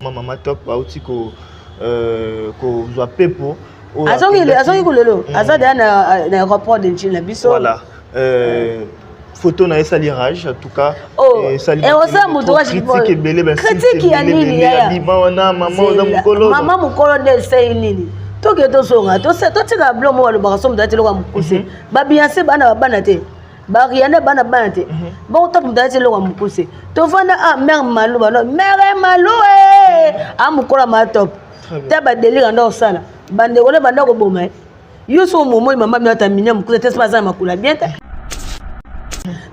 Mama Top auti ko kozwa pepo. Azongi kolelo, aza deya na aéroport de Njili na biso. Voilà. Photo na esali rage en tout cas. Osala moto critique ebele. Critique ya nini? Yaya wana mama oza mokolo. Mama mokolo nde esali nini? Toke tozonga, totika bilo moko balobaka so moto ati eloko ya mokuse. Babianse bana babana te, bariana bana bana te. Bongo top moto alati eloko ya mokuse, tovanda a mare malu bano mare malu e a mokolo ya maa top te, badelire nde osala bandeko nde banda koboma ye. Yo so momoi mama bino ata minia mokuse te, so baza na makolo ya bien te,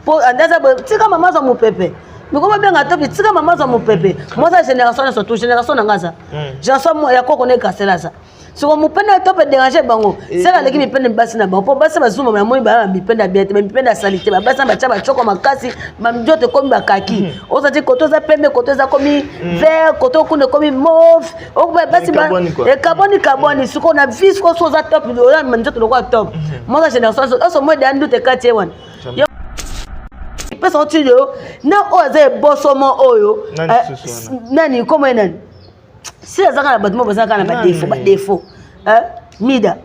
po ande aza boye. Tika mama azwa mopepe, miko babenga topi. Tika mama azwa mopepe. Mwasa génération nyonso tu génération na nga aza génération ya koko ne kasela aza soko mopende ya top edérange bango. Seka aleki mipende basi na bango, mpo basi bazuma na moi baya mipende ya bien te, mipende ya sali te. Babasi na batya bacoko makasi, banzoto ekomi bakaki. Oza ti koto eza pembe, koto eza komi vert, koto kuna ekomi mauve. Basi ekabwani kabwani. Sikoyo na vie, sikoyo so oza top, oza nzoto lokola top mwaka génération oso moi deya ndute kati ye wana pesa otili oyo na oyo aza ebosomo oyo nani komo ye nani si aza kaka na bato mo baza kaka na badefo badefo. Mida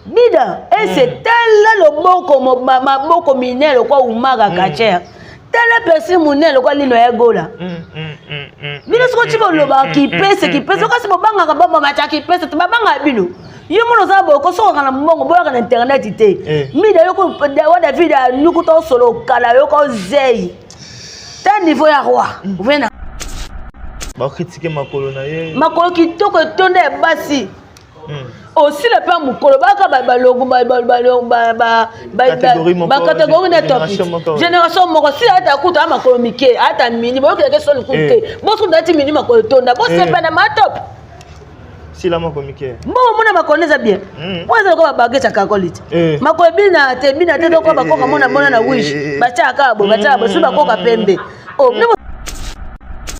mida ese tala loboko, maboko minene lokwa umaka kacher. Tala persi monene lokwa lino ya egola. Bino soko ti bolobaka kipese kipese, kasi bobangaka bamamata kipese te, babangaka bino. Yo mona oza boye, kosokaka na mbongo boyaka na internet te. Mida yo wa David anukuta osolo okala yoka ozei ta niveau ya roi ovena. Bakritike makolo na ye. Makolo kitoko etonda ya basi. Osila mpe mokolo baka balongo bacatégorie na top génération moko. Sila ata kuta makolo mike, ata mini boyokeleke soni kutu te. Bosunda ati mini makolo etonda, bosepana ma top. Sila moko mike. Mbongo mona makolo eza bien po eza lokola babaguette ya kakoli te. Makolo ebina te, ebina te lokola bakoka mona mona na wish batiaka kaka boye, batiaka boye soki bakoka pembe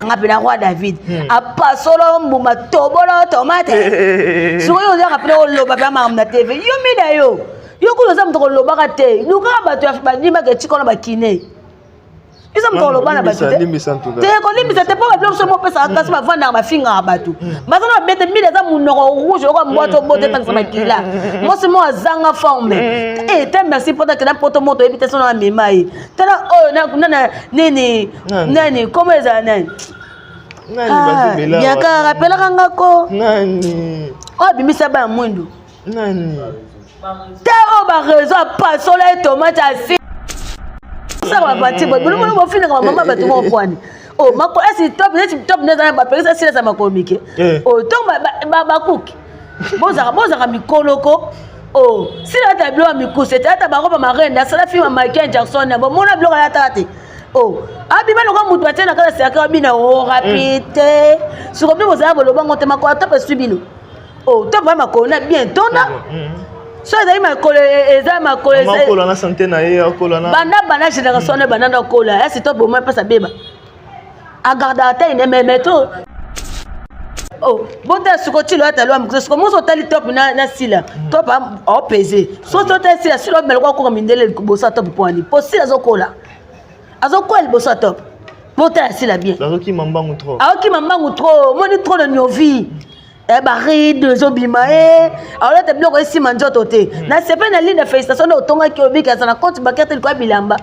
nga mpe na roi David apasolo mbuma tobolo tomate. Sikoyo ozaka mpe oloba mpe makambo na TV. Yo mida, yo kuna oza moto kolobaka te. Lukaka bato bandimaka etika wana bakine eza moto koloba na bato te te, kolimbisa te, mpo babilo biso mopesaka kasi bavandaka bafingaka bato baza na babete. Mida eza monoko rouge lokola mbwato obote etangisa makila. Mwasi mo azanga forme e te. Merci mpo takenda poto moto oyebi te sono amema ye. Tala oyo nana nini nani komo ezala nani bianka rappelaka nga ko oyo abimisa bana mwindu te, oyo bareseau apasola ye tomate asi saka bapati boye. Bino mona bofinaka bamama bato moko pwani o mako esi top neti top nde ezala bapekisa silesa makolo mike o ntongo bakuki. Bozaka mikoloko o sila ata biloko ya mikuse te, ata bango bamarende asala film ya Michael Jackson na bomona biloko ayataka te. O abima lokola moto atie na kati ya cercueil, abina o rapide. Siko bino bozala bolobango te, makolo top eswi bino. O top ya makolo na bien tonda so ezali makolo, eza makolo banda banda génération na banda na kola esi to boma mpesa beba agardaka te ine meme to oh bota. Siko tilo ata lwa mokuse, siko moso otali top na sila top aopese so to te sila sila omela kwa koka mindele liboso ya top pwani po sila azokola, azokola liboso ya top. Botala sila bien. Azokima mbangu trop. Aokima mbangu trop, omoni trop na niovi baride ezobima ye, aolata biloko esima nzoto te. Na sepe na Linda, félicitation nde otongaki obiki aza na compte bancaire te likoya bilamba,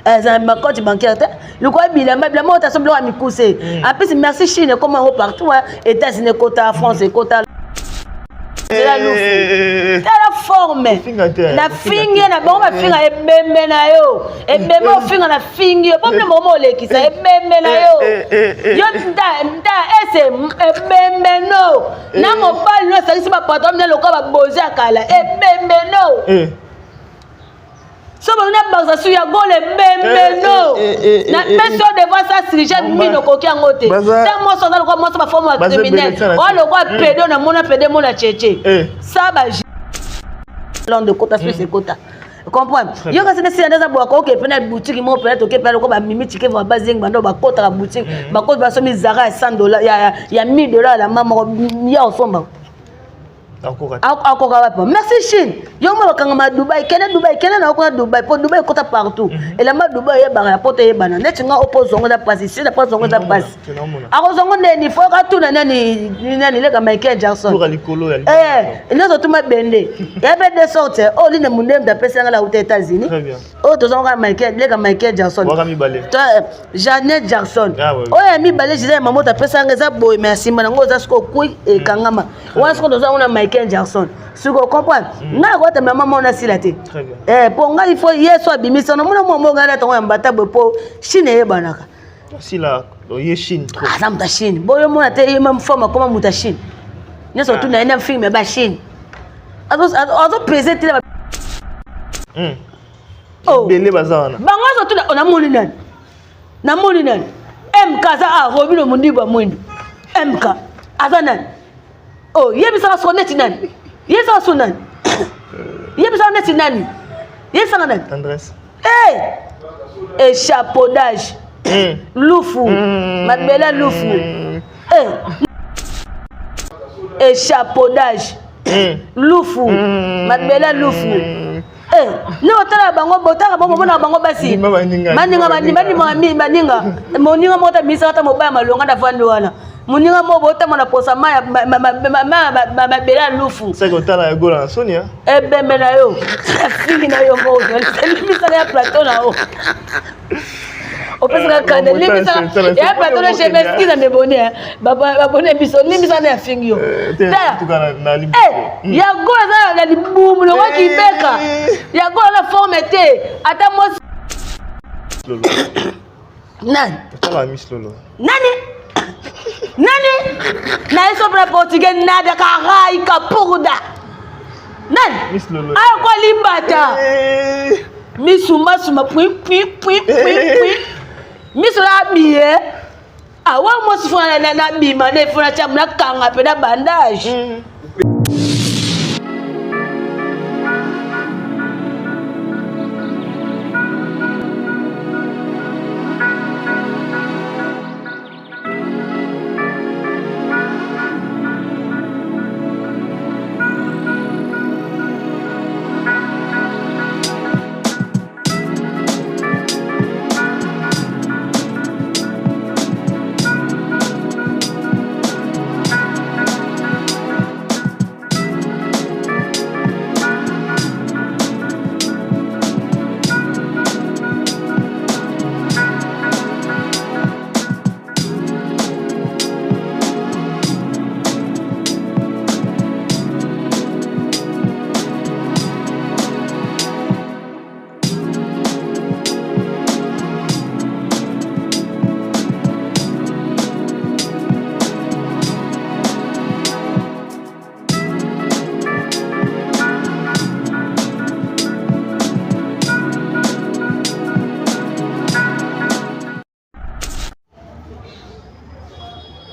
aza na compte bancaire te likoya bilamba, bilamba oyo taso biloko ya mikuse. Apesi merci. Chine ekoma yango partout, États-Unis ekota, France ekota. Tala forme na fingi na bango, bafinga ebembe na yo, ebembe ofinga na fingi yo po bino moko olekisa ebembe na yo. Yo nta ese ebembe no na mobali no esangisi bapatron mine lokola babozi ya kala ebembe no so bangi na bakisa su ya gole ebembe no na pesi oyo devant sa sirige mino okoki yango te. Ta mwasi aza lokola mwasi baforme ya criminel oyo lokola pedo na mona pede mona cheche sa ba Londres ekota, Suisse ekota, comprendre yo kasi nde sila nde aza bwaka. Oke mpe na boutique moko mpena toke mpe lokola bamimi tike va bazengi bando bakotaka boutique, bakoti basomi Zara ya 100 dollar, ya 1000 dollar, lamba moko ya osomba akoka wapi? Merci Chine. Yo mo bakangama Dubai, kende Dubai, kende na kuna Dubai, po Dubai ekota partout. Elamba Dubai eyebaka ya poto eyebana. Neti nga opo zongo eza pasi, si na po zongo eza pasi. Akozongo neni fo atuna nani nani leka Michael Jackson. Pour likolo ya Eh, nyonso tuma bende. Ya pe de sorte, oh line mundembe apesi nga la uta États-Unis. Très bien. Oyo tozongo kaka Michael, leka Michael Jackson. Waka mibale. Janet Jackson. Ah, ouais. Oyo ya mibale Gisèle ya mamoto apesa nga eza boye mais ya nsima nango eza sikoyo kui ekangama. Wana sikoyo toza yango na Michael Jackson. Sikoyo comprendre. Ngai nakota mama mona asila te. Très bien. Eh, po ngai il faut ye so abimisa na mona mwa moko ngai nalata yango ya mbata boye po Chine eyebanaka. Sila ye Chine trop. Aza moto ya Chine. Boyo mona te ye meme forme akoma moto ya Chine. Nyonso tuna ye na film ya ba Chine. Azo pese te na Oh. Ebele baza wana. Bango azo tuna namoni nani? Namoni nani? MK aza a Robino Mundibu ya mwindu. MK aza nani? Oh, yebisaka soko neti nani? Yebisaka so nani? Yebisaka neti nani? Yebisaka nani? Tendresse. Hey! Échafaudage. Lufu. Mabele lufu. Hey! Échafaudage. Lufu. Mabele lufu. Eh, ne otala bango botala bango bomona bango basi baninga baninga moninga moko ta misaka ta mobaya malonga na vandi wana moninga moko botama na posa ma mabele ya lufu ebembe na yo afingi na yo moko limbisaka ya plateau na yo opesaka kanda limbisaka ya plateau na je m'excuse à mes bonnets babone biso limbisaka na afingi yo yango aza na libumu lokwa kibeka yango aza na forme te ata mwasi nani nani nani na ye sopela portugais nada karai kapurda nani ayo kwa limbata misumasuma pui pui pui pui pui miso na biye awa mwasi fo nabima na efo natya nakanga mpe na bandage.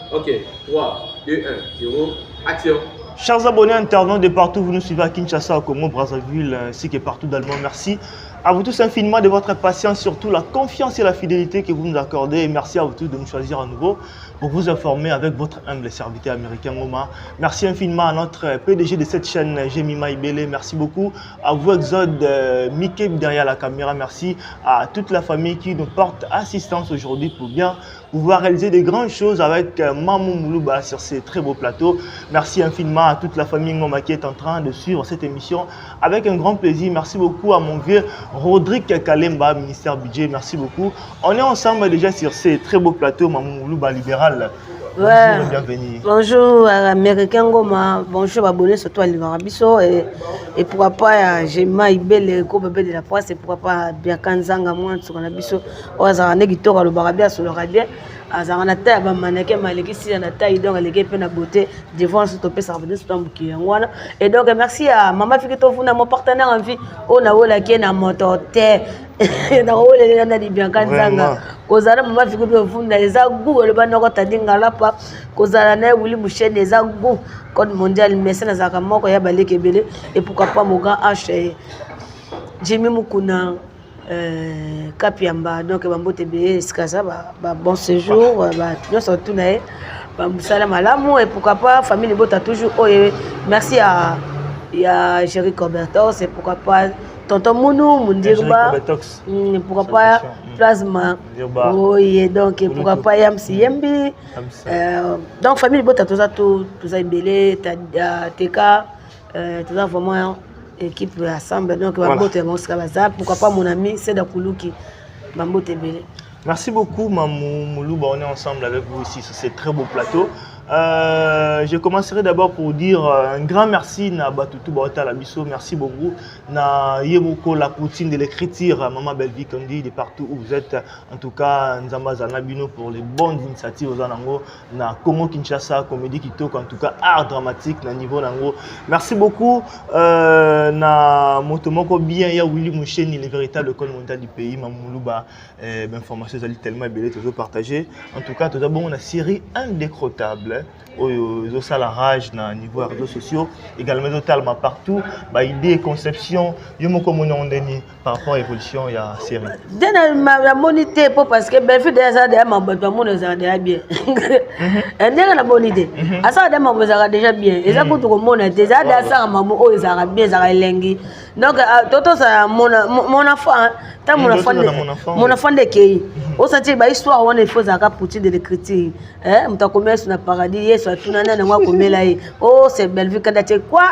Ok, 3, 2, 1, 0, action. Chers abonnés internautes de partout, vous nous suivez à Kinshasa, au Congo, Brazzaville, ainsi que partout dans le monde. Merci à vous tous infiniment de votre patience, surtout la confiance et la fidélité que vous nous accordez. Et merci à vous tous de nous choisir à nouveau pour vous informer avec votre humble serviteur américain Ngoma. Merci infiniment à notre PDG de cette chaîne, Jemima Ibele. Merci beaucoup à vous, Exode Mickey derrière la caméra. Merci à toute la famille qui nous porte assistance aujourd'hui pour bien pouvoir réaliser de grandes choses avec Mamou Moulouba sur ces très beaux plateaux. Merci infiniment à toute la famille Ngoma qui est en train de suivre cette émission avec un grand plaisir. Merci beaucoup à mon vieux Rodrigue Kalemba, ministère budget. Merci beaucoup. On est ensemble déjà sur ces très beaux plateaux, Mamou Moulouba libéral. Bonjour Ouais. et bienvenue. Bonjour Américain Ngoma, bonjour abonnés surtout à Libarabiso et pourquoi pas Jema Ibele ko bébé de la presse et pourquoi pas Bianca Nzanga moi na biso oyo azalaka nde kitoko alobaka bien asololaka bien azalaka na taille ya bamaneke maleki sila na taille donc aleki mpe na beauté devant so topesaka peut être mokili yango wana. Et donc merci à mama Fiki Tofuna, mon partenaire en vie oyo nawolaki ye na moto te nakowelela na Bianca Nzanga kozala mama Fiki Tofuna eza goût eloba noko tadi ngalapa kozala na ye Willy Musheni eza goût code mondial mese nazalaka moko ya baleki ebele. Et pourquoi pas mon grand H Jimmy Mukuna Kapiamba donc bambote ebele esika aza ba bon séjour ba nyonso tu na ye bamosala malamu. Et pourquoi pas famille libota toujours oyo. Merci à Ya Jerry Coberto, c'est pourquoi pas tonton Mounou Mundirba, pourquoi pas Plasma. Oui, donc pourquoi pas Yamsi Yembi. Donc famille bota toza tout, toza ebele teka, toza vraiment équipe ensemble. Donc bambote ya bango sika baza, pourquoi pas mon ami Seda Kuluki, bambote ebele. Merci beaucoup, Mamou Moulouba. On est ensemble avec vous ici sur ce très beau plateau. Je commencerai d'abord pour dire un grand merci na Batutu Baota Labiso. Merci beaucoup. Na Yemoko, la poutine de l'écriture, Maman Belvi Kandi, de partout où vous êtes. En tout cas, Nzamba Zanabino pour les bonnes initiatives aux Anango, na Congo Kinshasa, Comédie Kitoko, en tout cas, art dramatique, na niveau Nango. Merci beaucoup. Na Motomoko bien, ya Willy Moucheni, le véritable école mondiale du pays, Mamou Moulouba. Information ezali tellement ebele tozo partager. En tout cas, toza bongo na série indécrottable oyo ezosala rage na niveau ya réseaux sociaux, également ezotalama partout, ba idée, conception. Yo moko omoni yango ndeni par rapport à évolution ya série? Nde namoni te, po parce que Belfi de aza deya mambo, bato bamona ezalaka deya bien. Ndenge namoni te, asala deya mambo ezalaka déjà bien, eza kutu komona te, ezala deya asala mambo oyo ezalaka bien, ezalaka elengi. Donc totosala mon enfant, ta mon enfant, mon enfant nde ekei osati bahistoire wana. Il faut ezalaka poutine de l'écriture. Moto akomela Yesu na paradis, Yesu atuna nani yango akomela ye. Oh, c'est Bellevue Kanda tie quoi,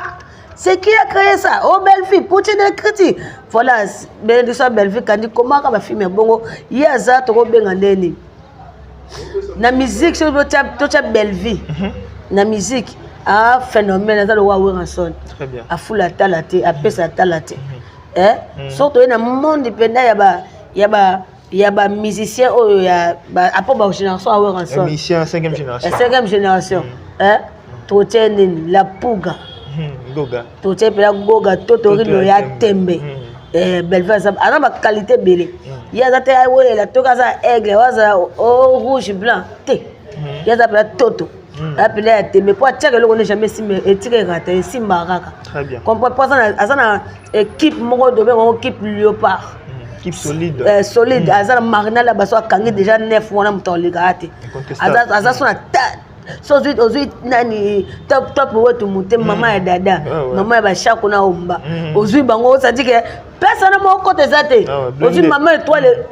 c'est qui a créé ça? Oh, Bellevue, poutine de l'écriture. Voilà, bénédiction ya Bellevue Kandi. Komaka bafilm ya bongo, ye aza tokobenga ndeni na musique. Soki totya Bellevue na musique, a phénomène, aza lokola Werrason, afula atala te, apesa atala te. Soki toye na monde mpenza ya bamusicien oyo ya apo bagénération ya Werrason, cinquième génération, cinquième génération, totie nini, la puga, totie mpela goga to torino ya tembe. Bellevue aza baqualité ebele. Ye aza te awelela toki aza aigle, aza rouge blanc te, ye aza mpela toto apela ya tembe, mpo atiaka eloko nde jamais esimba, etika ekata, esimbaka kaka. Comprend, mpo aza na équipe moko dobengango équipe léopard. Équipe solide. Solide. Aza na marinal ya baso, akangi déjà neuf wana, moto alekaka te. Aza so na so ozwi nani, top top wetu mote, mama ya dada, mama ya bashako na omba, ozwi bango, osadi ke place wana moko kota eza te. Ozwi mama étoile,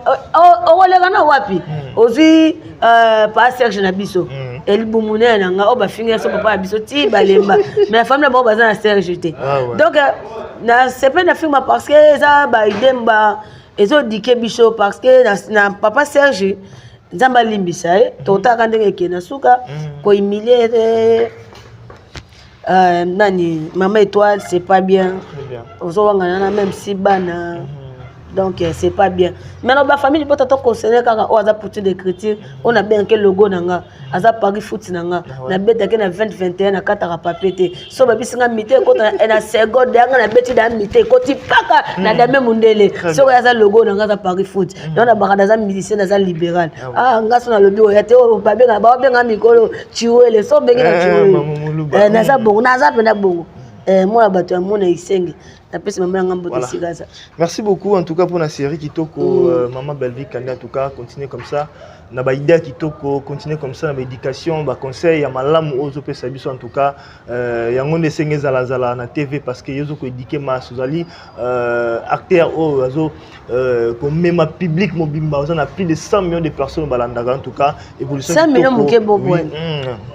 okoleka na wapi? Ozwi pa Serge na biso, elibumu nene na nga oyo bafingi so papa ya biso ti balemba, mais na famille na bango baza na Serge te. Donc na sepe na film parce que eza baide ba ezodike biso, parce que na papa Serge, Nzambe alimbisa ye, totaka ndenge ekende na suka kohumilie nani, mama étoile, c'est pas bien. Ozowangana na même si bana, donc c'est pas bien. Maintenant bafamille bota toconcerner kaka oyo aza poutine d'écriture, oyo nabengaki logo na nga, aza Paris Foot na nga. Nabetaki na 2021, nakataka papier te. So babisinga mite ekota na seconde yanga, nabeti da mite ekoti paka na dame mundele. Soki aza logo na nga, aza Paris Foot. Donc nabaka naza musicien, naza libéral. Ah, nga so nalobi oya te, oyo babenga, babenga mikolo chiwele, so obengi na chiwele, naza bongo, naza mpena bongo. Mwana bato ya mona esenge, napesi mama yanga mbote esika aza. Merci beaucoup en tout cas pour la série Kitoko, Maman Belvi Kandi. En tout cas, continuez comme ça na ba idée kitoko, continuez comme ça na ba éducation, ba conseil ya malamu oyo ozopesa biso. En tout cas, yango nde esenge ezalazala na TV, parce que yo ozokoéduquer masse, ozali acteur oyo azo komema public mobimba, oza na plus de 100 millions de personnes balandaka. En tout cas, évolution. 100 millions moke bobwani.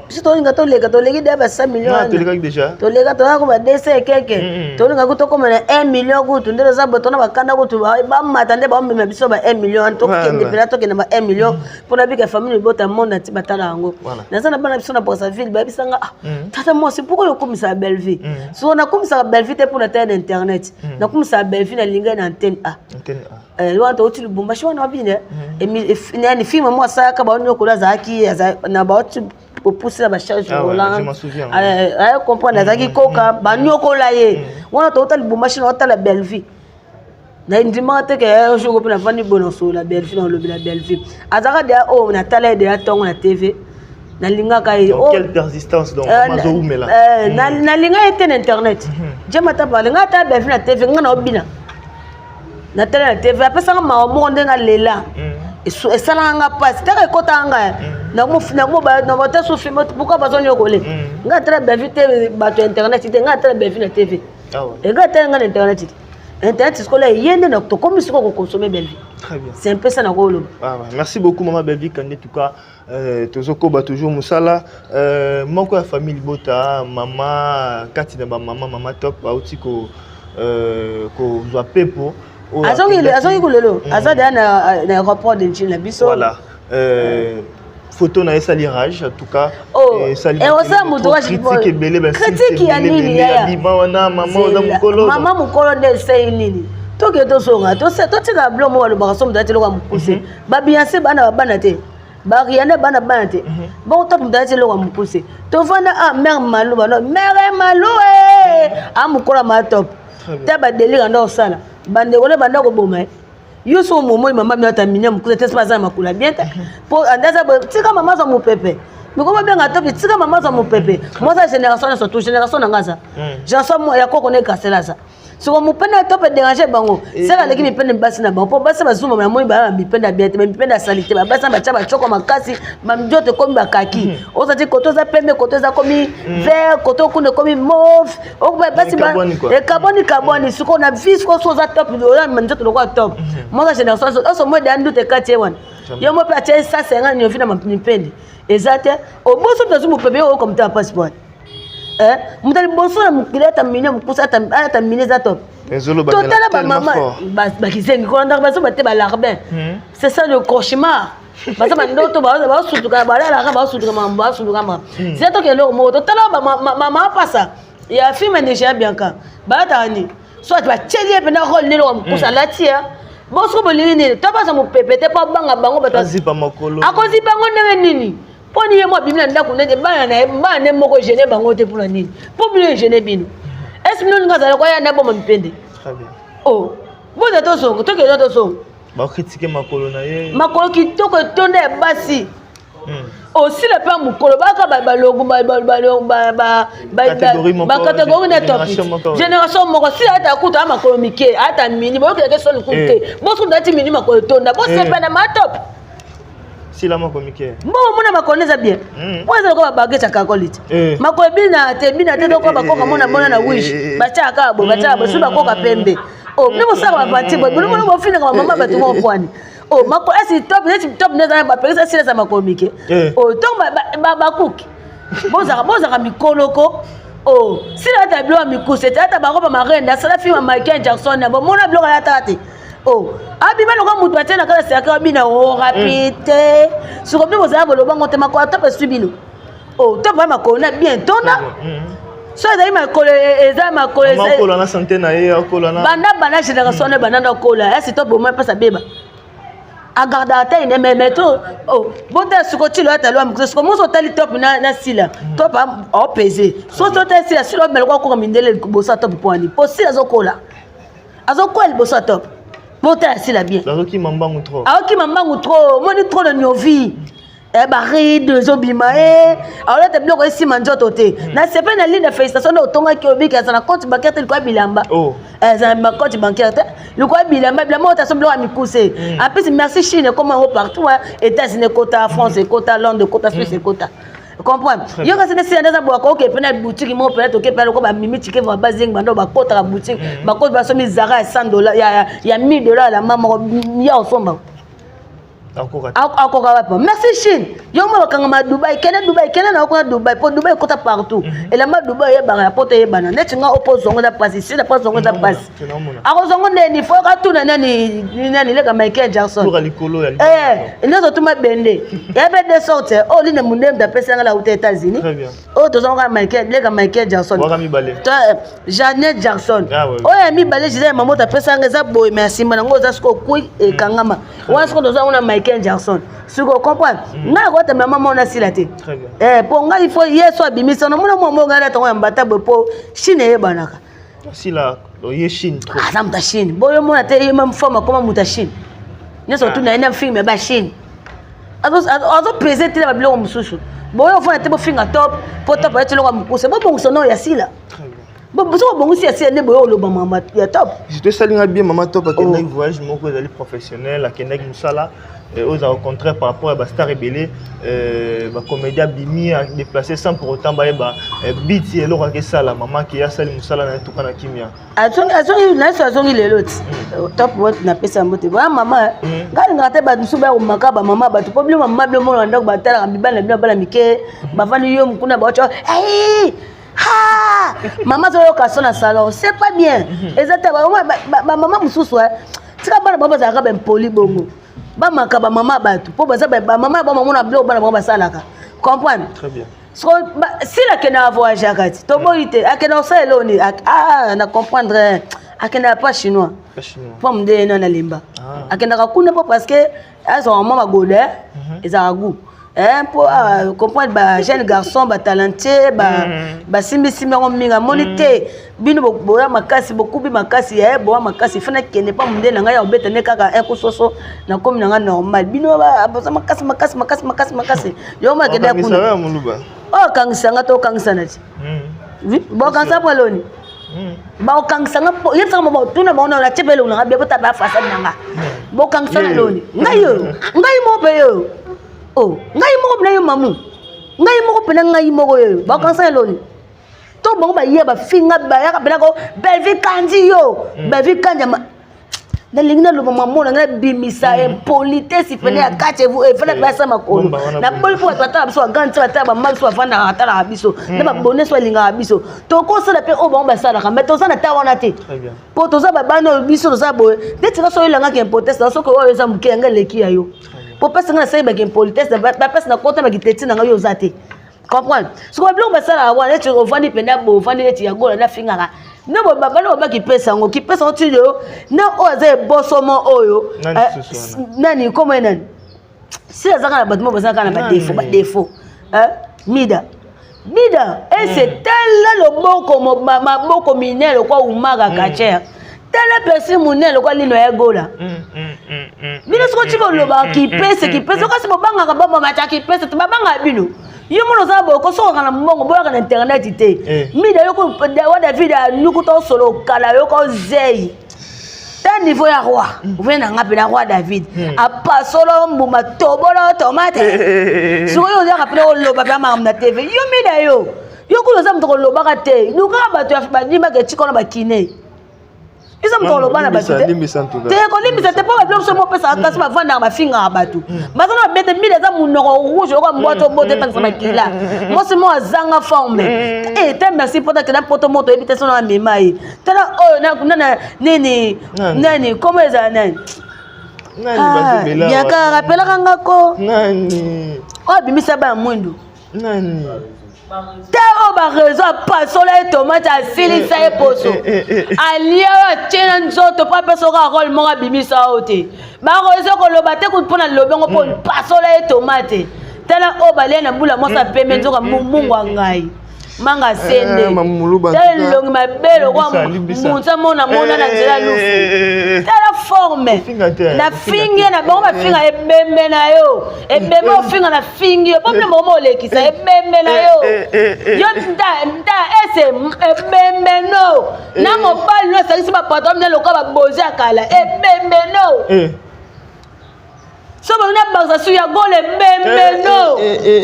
Biso tolinga toleka, toleki deya ba 100 millions. Tolekaki déjà. Toleka, toyaka ba 200 ekeke, tolinga ku tokóma na 1 million kutu. Nde toza boye, tona bakanda kutu bamata nde baomema biso ba 1 million wana, tokende mpena, tokende ba 1 million mpona bika famille libota monde ati batala yango. Naza na bana biso na Brazzaville, bayebisanga: "Ah, tata mwasi, pourquoi okomisaka Bellevue?" So nakomisaka Bellevue te mpona tala na internet, nakomisaka Bellevue na lingai na antenne a wana touti Lubumbashi wana, wabine yani film mo asalaka baoniokola, azalaki na bauti kopusi na bacharge roland, aye comprendre, azalaki koka baniokola ye wana. Touta Lubumbashi, na otala Bellevue, na ndimaka te ke jour mpe navandi boye, nasolola Bellevue, na olobela Bellevue, azalaka deya oyo natala ye deya ntongo na TV, nalingaka ye. Quelle persistance! Donc mazowumela. Nalinga ye te na internet, jemata pale ngai ata Bellevue na TV, ngai na obina natala na TV, apesanga mawa moko ndenge alela, esalaka nga mpasi taka ekotaka ngai nabota so film. Pourquoi bazonyokole ngai? Atala Bellevue te, bato ya internet te, ngai atala Bellevue na TV. Ega atali nga na internet te. Internet sikola eye nde tokomi sikoyo kokonsome Bellevue. Très bien. C'est un peu ça nakoloba. Ah, ouais. Merci beaucoup mama Bellevue Kandi, en tout cas tozokoba toujours mosala moko ya famille libota, mama kati na bamama, mama Top auti ko kozwa pepo. Azongi kolelo, aza deya na aéroport de Njili na biso. Voilà. Photo na esali rage en tout cas. Osala moto critique ebele. Critique ya nini yaya? Bima wana mama oza mokolo. Mama mokolo nde esali nini? Toke tozonga, totika bilo moko balobaka so moto ati eloko ya mokuse. Babianse bana babana te, bariana bana bana te, bongo top moto alati eloko ya mokuse. Tovanda a mare malu bano mare malu e a mokolo ya maa top te, badelire nde osala bandeko nde banda koboma ye. Yo so momoi mama bino ata minia mokuse te, so aza na makolo ya bien te, mpo andaza tika mama azwa mopepe miko babenga top, tika mama azwa mopepe. Mwasa génération nyonso tu, génération na nga aza génération ya koko na ekasela aza soko mopende ya top edérange bango. Seka aleki mipende basi na bango, mpo basi bazuma na moi baya mipende ya bien te, mipende ya sali te. Babasi na batya bacoko makasi, banzoto ekomi bakaki, ozati koto eza pembe, koto eza komi vert, koto kuna ekomi mauve, basi ekabwani kabwani. Sikoyo na vie sikoyo so oza top, oza nzoto lokola top, mwaka génération oso moi deya nduta ekati ye wana, yo mo mpe atie 150 niovi na mipende eza te. Oboso moto azwi mopepe, yo oyoka moto ya passeport, moto liboso na mokili ata mine mokusa ata mine eza top. Totala bamama bakizengi kolandaka bazoba te, balarbin, c'est ça le cauchemar. Baza bandoto, baosutuka, balalaka, baosutuka makambo, baosutuka makambo. Zia toke eloko moko, totala mama apasa ya film ya Bianca, balataka nini? Soit batieli ye mpena role nini, eloko mokusa alati ya bosoko. Bolingi nini? To baza mopepe te mpo abanga bango bato. Azipa makolo. Akozipa yango ndenge nini? Mpo ni ye mo abimi na ndako nete bana na ye, bana ne moko gêne bango te. Mpona nini? Mpo bino egêne bino. Ese bino olinga azala kwa ya na boma mipende? Très bien. O boza tozonga, tokende tozonga. Bakritike makolo na ye. Makolo kitoko etonda ya basi. Osila mpe mokolo baka balongo Catégorie moko, bacatégorie na top. Génération moko, ouais. Génération moko. Sila ata kuta makolo mike, ata mini, boyokeleke soni kutu te. Bosuku ati mini, makolo etonda, bosepana ma top. Sila moko mike. Mbongo mona makolo eza bien. Po eza lokola babaguette ya kakoli te. Makolo ebina te, ebina te lokola bakoka mona mona na wish, batiaka kaka boye, batiaka boye, soki bakoka pembe. O bino bosalaka bapati boye, bino mona bofinaka bamama bato moko pwani. O makolo esi top, neti top nde eza na bapekisa sila eza makolo mike. O ntongo bakuki bozalaka mikoloko. O sila ata biloko ya mikuse te, ata bango bamarende asala film ya Michael Jackson na bomona biloko alataka te. O abima lokola moto atie na kati ya cercueil, abina o rapide. Siko bino bozala bolobango te, makolo top eswi bino. O top ya makolo na bien tonda, so ezali makolo, eza makolo. Mama akola na santé na ye, akola na Banda banda génération wana banda na kola esi to boma mpesa beba agarda ata ine meme to bota siko tilo ata lwa mokuse. Siko moso otali top na sila, top aopese so to otali sila, sila omela kwa koka mindele liboso ya top. Mpo ani? Mpo sila azokola, azokola liboso ya top. Botala sila bien. Azokima mbangu trop. Aokima mbangu trop, omoni trop na niovi baride ezobima e aolata biloko esima nzoto te. Na sepe na linda, félicitation nde otongaki obiki aza na compte bancaire te, likolo ya bilamba. Eza na compte bancaire te, likolo ya bilamba, bilamba oyo taso biloko ya mikuse. En plus, merci Chine ekoma yango partout, hein. États-Unis ekota, France ekota, Londres ekota, Suisse ekota, comprendre yo. Kasi nde sila nde aza bwaka oke pene boutique moko pene, toke pene loko bamimi tike bazingi bando bakotaka boutique, bakoti basomi Zara ya 100 dollar, ya 1000 dollar, lamba moko ya osomba. Akoka te. Akoka wapi? Merci Chine. Yo mo bakangama Dubai, kende Dubai, kende na okona Dubai, mpo Dubai ekota partout. Elamba Dubai oyebaka, ya poto eyebana neti nga opo zongo eza mpasi, sila po zongo eza mpasi. Akozongo ndeni fo atuna nani nani leka Michael Jackson. Tour ya likolo ya Nyonso tuma bende ya mpe de sorte oyo line mundembe apesi yanga na uta États-Unis. Très bien. Oyo tozonga Michael, leka Michael Jackson. Waka mibale. Janet Jackson. Ah, ouais. Oyo ya mibale gisele ya mamoto apesa yanga eza boye, me ya nsima nango eza sikoyo kui ekangama wana. Sikoyo toza ngo na Michael Jackson. Sikoyo comprendre ngai nakotamela mama wana asila te. Très bien. Mpo ngai il faut ye so abimisa namona mwa mo ngai natango ya mbata boye, mpo Chine eyebanaka. Sila oye Chine trop. Aza moto ya Chine, boyo mona te, ye meme forme akoma moto ya Chine nyonso tuna ye na film ya bachine azopese te na babiloko mosusu. Boyo ofanda te, bofinga top mpo top ayeti eloko ya mokuse, bobongisa nao ya sila. Très bien. Soki obongisi ya sila nde boyo oloba mama ya top. Surtout esalinga bien mama top akendaki voyage moko ezali professionnel, akendaki mosala. Oyo eza au contraire par rapport ya bastar ebele, bacomédien abimi déplacé sans pour autant bayeba biti eloko akesala. Mama ke asali mosala na ye tuka na kimia. Azongi nayeso, azongi lelo ti top wat. Napesa yango te boya mama. Ngai alingaka te bato mosusu baya komaka bamama bato, mpo bino mama, bino mona ndako, batalaka mibali na bino, bana mike bavandi yo mokuna, baotyo ha mama azoyoka so na salon, c'est pas bien. Eza te bamama mosusu, tika bana bango bazalaka baimpoli bongo, bamaka bamama bato, mpo baza bamama bamamona biloko bana bango basalaka, comprendre? Très bien. Sila akendaka voyageaka ti toboyi te, akendaka kosala eloni na comprendre, akendaka pa chinois mpo mondele no nalemba, akendaka kuna mpo parce que azwaka mwa magoda, ezalaka goût mpo comprendre ba jeune garçon batalentueux basimbisimbi yango mingi. Amoni te bino boya makasi, bokubi makasi ya boya makasi, fana kende mpa mondele na ngai ya kobeta nde kaka un kusoso, nakomi na ngai normal. Bino boza makasi makasi makasi makasi makasi, yo mo akende kuna oyo okangisa nga to okangisana ti bokangisa mpo eloni bakokangisa nga, yebisaka tuna bango natie mpe elongi nanga bia bota bafasade na nga, bokangisa na loni ngai oyo, ngai moko mpe oyo, o ngai moko mpena yo mamu, ngai moko mpena ngai moko oyo bakangisa eloni to bango baya bafinga bayaka mpena ko Belvi Kandi yo Belvi Kandi. Nalingi naloba mamona ngai nabimisa impolitesse pene ya kati efana mpe asa makolo naboli, mpo bato batala biso, bagandi te batala bamama biso bavandaka batalaka biso na babone so balingaka biso, tokosala mpe oyo bango basalaka, mais toza na ta wana te, mpo toza babana oyo biso toza boye neti nga so oyelangaka impolitesse na soki oyo eza moke, yanga eleki ya yo, mpo mpasi nga nasali baka impolitesse, bapesi na kota bakiteti na ngai, yo oza te comprendre. Soki babiloko basalaka wana neti ovandi mpenza boye, ovandi neti ya gola nafingaka nde bana babaki pesa yango, kipesa yango ti lelo na oyo aza ebosomo oyo nani komo ye nani si azaka na bato mo bazalaka na badefo badefo mida mida ese tala loboko maboko minene lokwa umaka kacher, tala persi monene lokwa lino ya gola. Bino soki otika olobaka kipese kipese, kasi bobangaka bamamata kipese te, babangaka bino. Yo mona oza boye, kosokaka na mbongo boyaka na internet te. Mida yo wa David anukuta osolo okala yoka ozei ta niveau ya roi oye na nga mpena roi David apasolo mbuma tobolo tomate. Sikoyo ozaka mpena oloba mpe makambo na TV. Yo mida, yo kuna oza moto kolobaka te, lukaka bato bandimaka etika wana bakine, eza moto koloba na bato te te, kolimbisa te, mpo babiloko so mopesaka kasi bavandaka bafingaka bato, baza na babete. Mile eza monoko rouge okoka mbwa to bote etangisa makila, mwasi mo azanga forme te. Merci mpo takenda poto moto oyebi te sono amema ye. Tala oyo nana nini nani komo ezala nani biaka rappelaka nga ko oyo abimisa bana mwindu te, oyo bareseau apasola ye tomate, asilisa ye poso, alia oyo atie na nzoto mpo apesa oka role moko abimisa oyo te. Bareseau koloba te mpo na lobi yango, mpo pasola ye tomate. Tala oyo balia na mbula mwasi apembe nzoka mungu ya ngai manga sende. Tala elongi mabe lokwa mbunza mona mona na nzela lufu. Tala forme na fingi ye na bango bafinga ebembe na yo, ebembe ofinga na fingi yo mpo bino moko olekisa ebembe na yo. Yo nta nta ese ebembe no na mobali no asangisi bapatron mine lokola babozi ya kala, ebembe no so bango na bakisa su ya gole ebembe no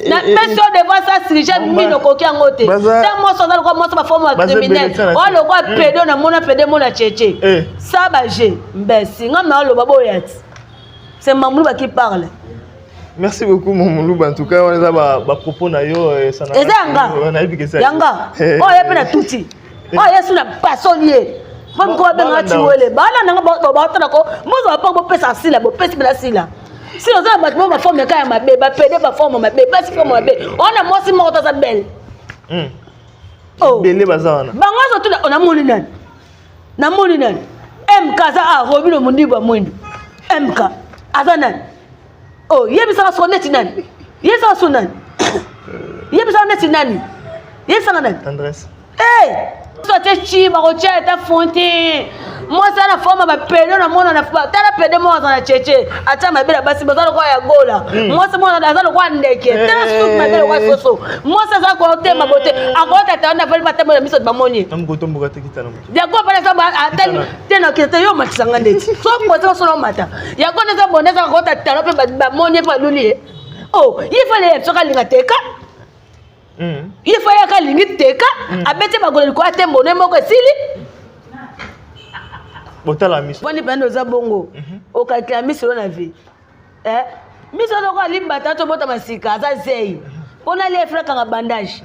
napesi yo devant sa sujet mino okoki yango te. Ta mwasi aza lokola mwasi baforme ya criminel oyo lokola pedo namona pede mona cheche sa baje mbesi nga na oloba boya ti c'est Mamuluba qui parle. Merci beaucoup Mamuluba, en tout cas wana eza bapropos na yo. Eza yanga yanga oyo ye mpe na tuti oyo yesu na pasoli ye mpo moko babengaka tiwele bana nanga baotalako mozo bapango bopesa sila bopesi mpena sila sila. Oza na bato mo baforme kaka ya mabe, bapede baforme mabe, basi forme mabe wana, mwasi moko taza bele. Ebele baza wana. Bango nyonso tuna namoni nani, namoni nani mk aza a robino mondibu ya mwindu mk aza nani? Oh, yebisaka soko neti nani, yebisaka so nani, yebisaka neti nani, yebisaka nani? Tendresse. Hey! So atie chi bakotia ata fonte. Mwasi ana forme bapede na mona na tala pede moko aza na cheche atia mabe na basi baza lokola ya gola. Mwasi mona aza lokola ndeke, tala suki mabe lokola soso. Mwasi aza kotema bote akota tala na fali batambola miso bamoni. Namukotomboka te, kitana moto. Yango mpana eza atali te na kete yo omatisanga ndeti so pote so na omata yango nde eza bonde eza kokota talo mpe bamoni ye mpe baluli ye. O ye fale ye soki alinga teka, ye fa yaka alingi teka, abeti bagolo likolo ate mbone moko esili. Botala miso. Poni pende oza bongo, okakila miso na vie. Eh, miso loko alimbata tobotama sika aza zei mpona lia efuna kanga bandage.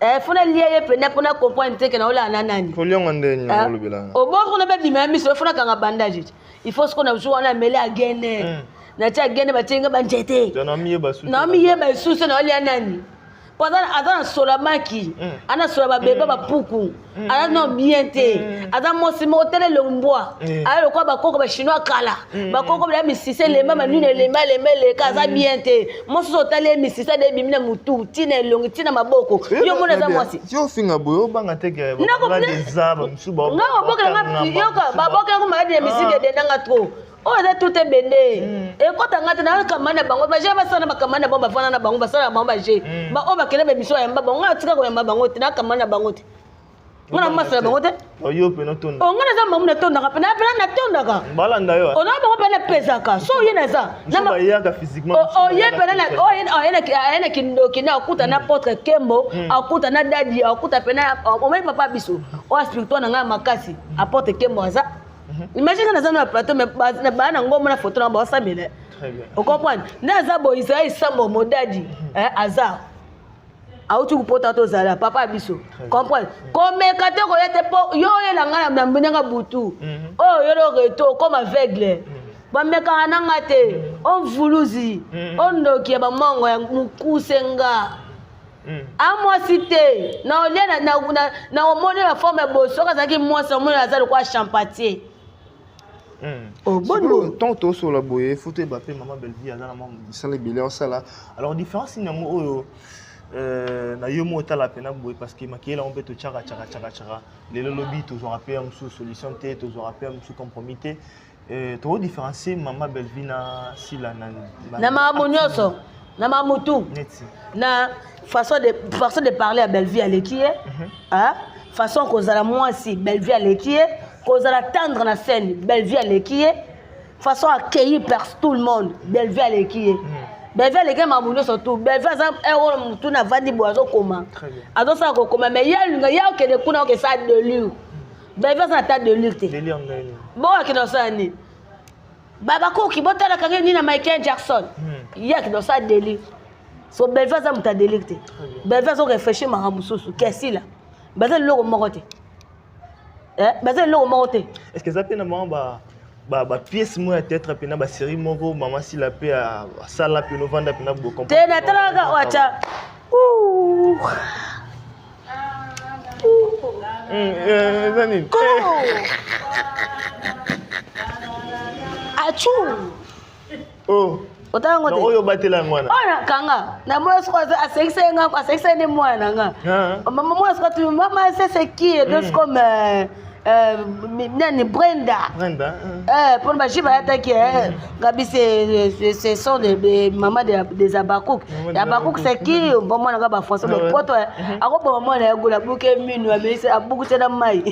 Eh, funa lia ye pene mpona comprendre te ke na olala na nani. Koliongo nde nini olobelanga? Oboko kuna bebima ya miso efuna kanga bandage. Il faut sikoyo na jour wana amele agene, natia agene, batie nga banzete. Namiyeba su. Naomiyeba lisusu na olia nani, po aza na sola maki, aza na sola babeba bapuku, aza no bien te. Aza mwasi moko tele elongi mbwa, aza lokola bakoko bachinois kala, bakoko bala misisa elemba manino elemba elemba eleka. Aza bien te. Mwasi oso otali ye, misisa de ebimi na motu, ntina elongi, ntina maboko. Yo mona aza mwasi. Ti ofinga boye, obanga te ke eza bamisu? Nga babokelanga, yoka, babokelanga maladi ya misiki edendanga trop. Oyo eza tout ebende ekɔta nga te. Nakama na bango baje, basala na bakama na bango, bafanda na bango, basala na bango baje. Baoyo bakende baémission, bayamba bango, nga natika koyamba bango te. Nakama na bango te, nga na masala bango te. Yo mpe notonda. O nga naza mamu, natondaka mpe pena natondaka. Balanda yo. Ona bango mpe napesaka so oye naza. Bayaka physiquement. Oye pena aye na kindoki na akuta na apôtre Kembo, akuta na dadi, akuta pena omoni papa biso oyo spirituel na ngai makasi, apôtre Kembo aza. Imagine nga naza na plateau, mais baa na ngombo na photo na baosambela. Ocomprendre nde aza boye. Israel Sambo modadi aza auti kopota, tozala papa ya biso. Comprendre, komeka te, koya te, mpo yo oyela ngai na ndenge butu oyo yo lo reto okoma aveugle. Bamekaka na nga te. Omvuluzi, ondoki ya bamongo ya mokuse, nga amwasi te na olia na omoni na forme ya boye. Soki azalaki mwasi, omoni aza lokola champatier. Sikoyo ntango tosola boye, faut toyeba mpe mama Bellevie aza na mwa misala ebele osala. Alors différence nini yango oyo na yo mo otala mpena boye? Parce que makeyela yango mpe totyaka tyaka tyaka tyaka, lelo lobi tozwaka mpe ya mosusu solution te, tozwaka mpe ya mosusu compromis te. Tokodifférencier mama Bellevie na Sila na Na makambo nyonso, na mamutu. Neti? Na façon de parler ya Bellevie aleki ye, ah, façon kozala mwasi, Bellevie aleki ye. Kozala tendre na scène, Bellevie aleki ye. Façon accueillir par tout le monde, Bellevie aleki ye. Bellevie aleki ye makambo nyonso tu. Bellevie aza oyo motu na avandi boye, azokoma, azosala kokoma, mais ye alinga ye akende kuna okesala délire. Bellevie aza na ta délire te. Délire ndeni? Bongo akende kosala nini? Babakoki botalaka nini na Michael Jackson? Ye akende kosala délire. So Bellevie aza moto ya délire te. Bellevie azoréfléchir makambo mosusu kesila. Baza eloko moko te. Baza eloko moko te. Est ce que eza mpe na mwa bapièce moko ya théâtre mpena, basérie moko mama Sila mpe asala mpe novanda mpena? Te, natalaka oyo atya. Eza nini? Achu. Oh. Otala yango te. Oyo obatela yango wana. Oyo nakanga na mwana soko asekisa ye nga, asekisa ye nde mwana na nga. Mama mwana soko atu mama c'est qui donc comme nani, Brenda. Brenda. Mpona baji bayataki ngabi, ce sont des maman des Abakouk. Abakouk, c'est qui? Bon, mwana nga bafrançais lopoto akoboma mwana ya gola abuke minu, amelisi, abukuse na mai.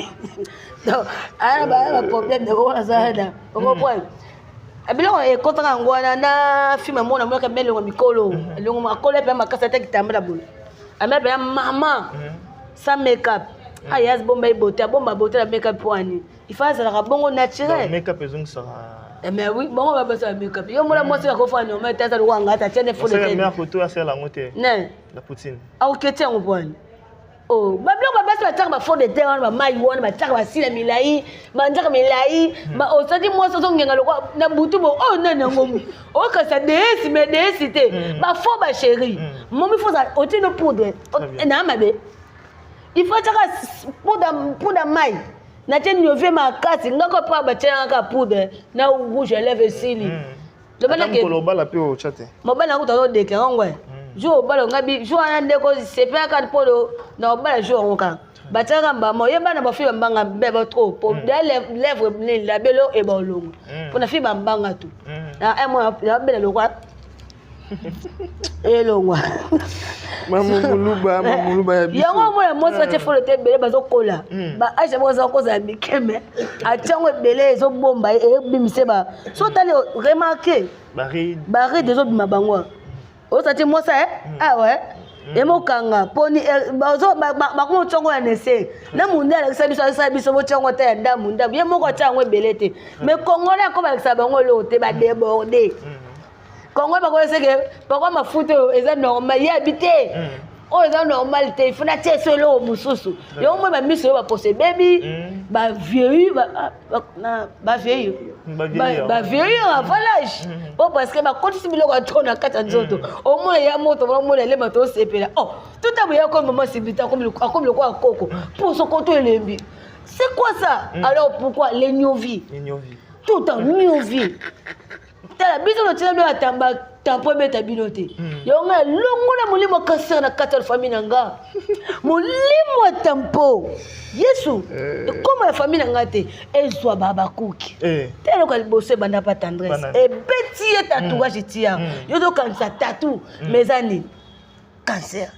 Donc aya baproblème de oyo aza na ocomprendre biloko ekotaka yango wana na film. Mona monaka me elongo mikolo, elongo akolo mpe makasi, ata kitambala boye, ame mpe mama sans make-up. Aya azibomba ye beauté, abomba beauté na make-up po ani? Il faut azalaka bongo naturel. Make-up ezongisaka. Mais oui, bongo babasala make-up. Yo mona mwasi akofa normal te, aza lokola nga ata atia nde fo. Photo asala yango te. Ne. Na Poutine. Akoketi yango po ani? Oh, babiloko babasi batiaka bafond de teint wana, bamai wana batiaka, basila milai, banzaka milai. Osati mwasi ozongenga lokwa na butu bo oyo nani yango okasa déesse, mais déesse te, bafaux bachéri. Momi fo otie no poudre na mabe, il faut tiaka poudre mai, natie niovie makasi ngako mpo batielanga kaka poudre na rouge à lèvre, esili. Obala mpe otya te. Mobali yango tazodéclare ngo jour obala nga bi jour wana ndeko sepelaka mpo na obala jour yango kaka. Batiaka mbama ye bana bafi bambanga beba trop po da lèvre nini labelo e baolongo mpona fi bambanga tu un mois yabela lokwa elongwa. Mamuluba, mamuluba ya biso. Yango omona mwasi batie folo te, ebele bazokola ba âge bango baza kozala mike, me atiango ebele ezobomba, ebimise ba so otali remarque ba rides. Ba rides ezobima bango. Ozati mwasi awa emokanga poni bakoma otiango ya nese na munde alakisa biso, alakisa biso botiango te ya ndambu ndambu, ye moko atia yango ebele te. Mais Congolais ako balakisa bango eloko te, ba déborde. Kongo bakoyeseke pakwa mafuta oyo eza normal, ye abi te oyo eza normal te, ifo natia eso eloko mosusu. Yango moi bamiso oyo baposo ebebi, ba vieillir, ba vieillir, ba vieillir avant l'âge po parce que bakotisi biloko ya trop na kati ya nzoto. Omona ya moto, omona elema, tosepela. Oh, tota boya komi mama sibita akomi lokola koko, poso koto elembi. C'est quoi ça? Alors pourquoi les niovi? Tout en niovi. Tala biso totina bino atamba tampo ebeta bino te. Yango ngai alongola molimo cancer na kati ya famille na nga. Molimo ya tampo yesu ekóma na famille na nga te, ezwa babakuki te. Eloko ya liboso ebanda pa Tendresse, ebeti ye tatouage etia yo tokanisa tatou, mais eza nini? Cancer.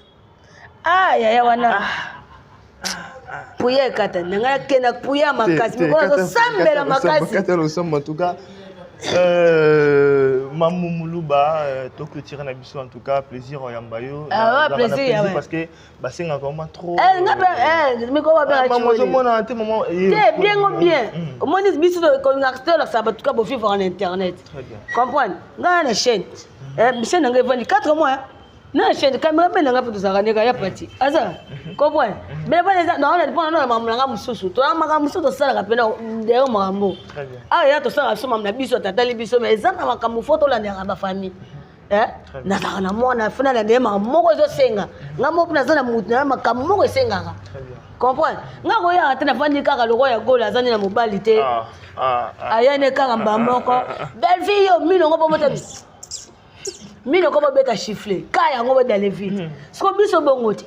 Ah yaya wana puya ekata na ngai, akenda puya makasi, mikolo azosambela makasi. Kata losambo. En tout cas, Mamou Muluba, toclôturer na biso. En tout cas, plaisir oyamba yo. Ah ouais, plaisir, ouais. Parce que basengaka vraiment trop. Eh, nga pe mikolo babengaka. Maman, ozomona te maman. Te bien ngo bien. Omoni biso kolingaka te, olakisaka bato ka bovivre en internet. Très bien. Comprendre ngai na chaîne, chaîne na ngai evandi 4 mois na chaîne, caméra mpe nanga mpe tozalaka ndeka ya pati aza comprendre, mais mpona eza naona mpona nona makambo nanga mosusu, toya makambo mosusu tosalaka mpe derrière makambo awa ya tosalaka biso makambo na biso, tatali biso, mais eza na makambo fo tolandelaka ba famille. Nazalaka na mwana, fo nalandele makambo moko ezosenga nga moko mpe naza na mutu na makambo moko esengaka. Comprendre nga koyaka te, nafandi kaka lokola ya Gola, aza nde na mobali te, ayane kaka mba moko. Belleville yo minongo mpo mota minoko bobeta chiffle ka yango bodale vite. Siko biso bongo te.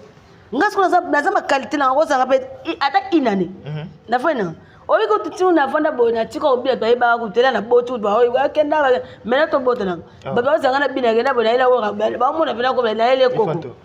Nga siko naza ma qualité nanga kozanga mpe ata inane nafai nanga oyi kutu ti navanda boye natika kobina, bayebaka kutela na boti kutu akenda mena tobotanaka bato bazanga na bina akenda boye nayela woka bamona mpena kobe nayele koko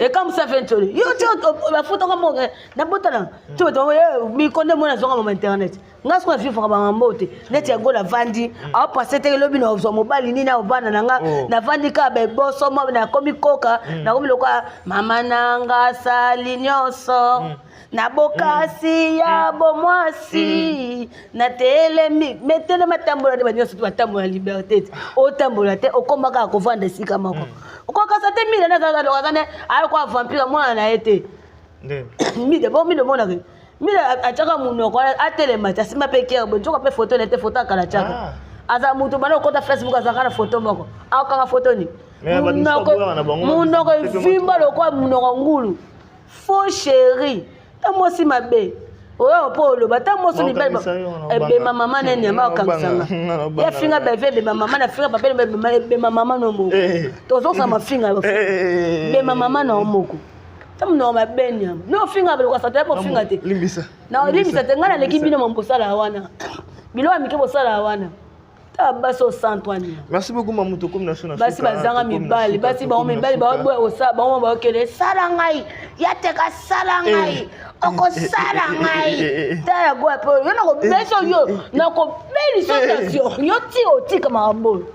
ekamusa fe ntoli yo ti bafutaka moko nabotanaka ti bato mikonde mona azonga mama internet. Nga soki nafifaka bamambo te neti ya Gola avandi aopase teke lobi na ozwa mobali nini aovanda na nga. Navandi kaka beboso mo nakomi koka, nakomi lokola mama na nga asali nyonso na bokasi ya bomwasi natelemi me telema tambola nde banyonso te batambola liberté te, otambola te, okóma kaka kovanda esika moko, okokasa te. Mile nazalaka ne ayokoa vampire mwana na ye te. Mide bo mide omonaka mide atiaka monoko atelema te, asimba mpe kere boye, nzoka mpe foto na ye te, foto akala atiaka aza motu bana okota Facebook, azalaka na foto moko akokanga foto ni monoko evimba lokola monoko ngulu. Faux chéri ta mwasi mabe oyo mpo oloba ta mwasi mibali ebema mama nene yama okanisanga ye finga beve ebema mama na finga papa ebema mama no moko tozosala mafinga bema mama na yo moko ta monoko mabe nyama no ofinga balokasa te bofinga te na olimbisa te. Ngai naleki bino ma bosala wana biloko ya mike bosala wana ta basi o 103 nyama. Merci beaucoup mamu, tokomi na so na basi bazanga mibali, basi bango mibali baoboya kosala, bango baokende sala ngai ya teka sala ngai okosala ngai ta ya goya mpe yo nakobesa yo nakobelisa tension yo ti otika makambo oyo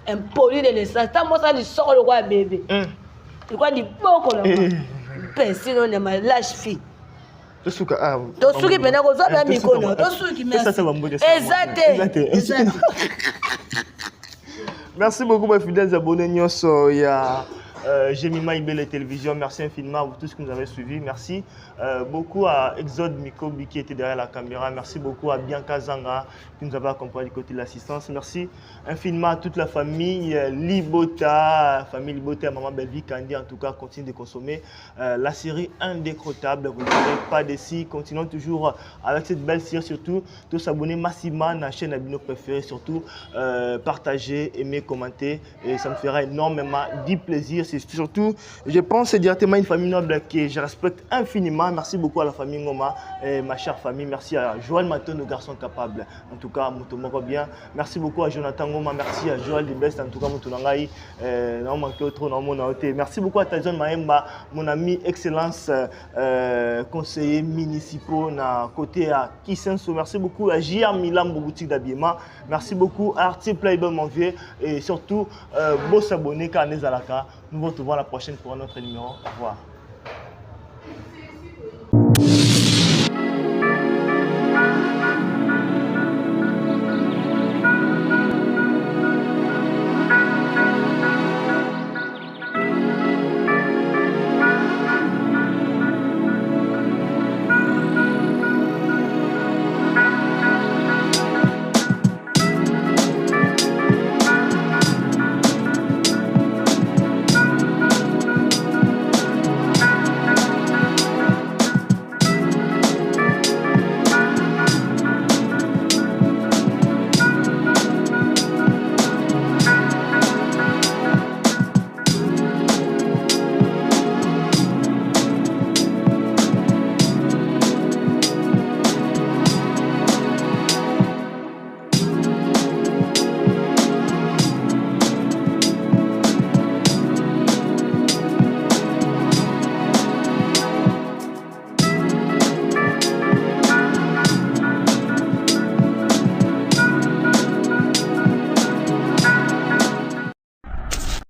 impoli de naissance ta mwasi lisoko lokola bebe lokola liboko na mpe sino nyama lâche fille. Tosuka. Ah, tosuki mpena kozwa mpe mikono tosuki eza te. Merci beaucoup mes fidèles abonnés nyonso ya Jemima Ibele Télévision. Merci infiniment à vous tous qui nous avez suivis. Merci beaucoup à Exode Mikobi qui était derrière la caméra. Merci beaucoup à Bianca Zanga qui nous avait accompagné du côté de l'assistance. Merci infiniment à toute la famille Libota, famille Libota, maman Belvi Kandi. En tout cas, continue de consommer la série Indécrottable. Vous ne serez pas déçus. Continuons toujours avec cette belle série. Surtout, de s'abonner massivement à la chaîne Abino préférée. Surtout, partager, aimer, commenter. Et ça me fera énormément du plaisir. C'est surtout, je pense directement à une famille noble que je respecte infiniment. Merci beaucoup à la famille Ngoma, et ma chère famille. Merci à Joël Maton, le garçon capable. En tout cas, moto moko bien. Merci beaucoup à Jonathan Ngoma, merci à Joël Dibest, en tout cas, moto na ngai, na manqué trop na mona te. Merci beaucoup à Tyson Maemba, mon ami, excellence, conseiller municipaux na côté à Kisenso. Merci beaucoup à JR Milambo, boutique d'habillement. Merci beaucoup à Artie Playboy, mon vieux. Et surtout, beau s'abonner, car Nezalaka. Nous vous retrouvons la prochaine pour un autre numéro. Au revoir.